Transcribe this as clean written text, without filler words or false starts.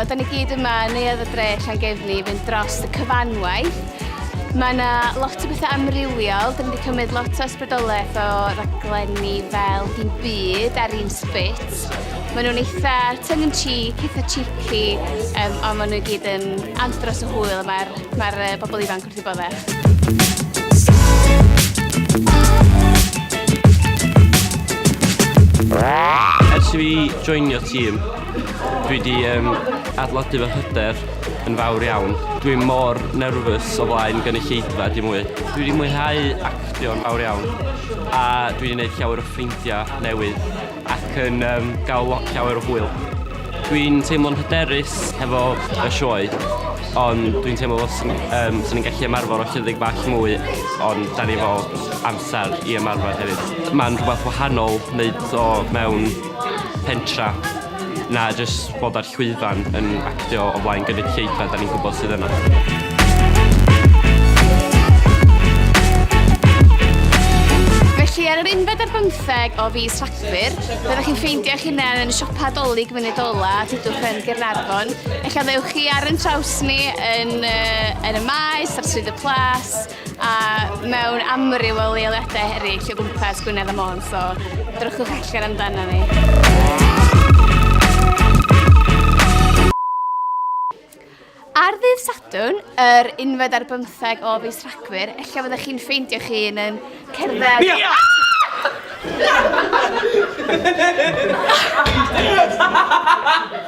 da ni gyd yma yn Neuadd y Dre Llangefni i fynd dros y cyfanwaith. Mae yna lot o bethau amrywiol. Da ni wedi cymryd lot o ysbrydoliaeth o raglenni fel Dim Byd a'r Un Sbit. Maen nhw'n eitha tongue in cheek, eitha cheeky, um, ond maen nhw i gyd yn andros o hwyl a mae'r mae bobl ifanc wrth eu boddau. Ers i fi joinio tîm, dwi wedi um, adeiladu fy hyder yn fawr iawn. Dwi'n mor nervous o flaen gynulleidfa dim mwy. Dwi wedi mwynhau actio'n fawr iawn a dwi wedi gwneud llawer o ffrindiau newydd ac yn um, gael lot llawer o hwyl. Dwi'n teimlo'n hyderus hefo y sioe, ond dwi'n teimlo fel swn um, swn i'n gallu ymarfer o chydig bach mwy, ond da ni efo amser i ymarfer hefyd. Mae'n rhywbeth wahanol wneud o mewn pentra na jyst bod ar llwyfan yn actio o flaen gynulleidfa da ni'n gwybod sydd yna. Felly ar yr unfed ar bymtheg o fis Rhagfyr, byddwch chi'n ffeindio eich hunain yn y siopa Dolig munud ola, dudwch yn Gaernarfon. Ella ddewch chi ar yn traws ni yn, uh, yn y maes, ar Stryd y Plas, a mewn amryw o leoliadau eraill o gwmpas Gwynedd a Môn, so drychwch allan amdano ni. Ar ddydd Sadwrn, yr unfed ar bymtheg o fis Rhagfyr, ella fyddech chi'n ffeindio'ch hun yn cerdded...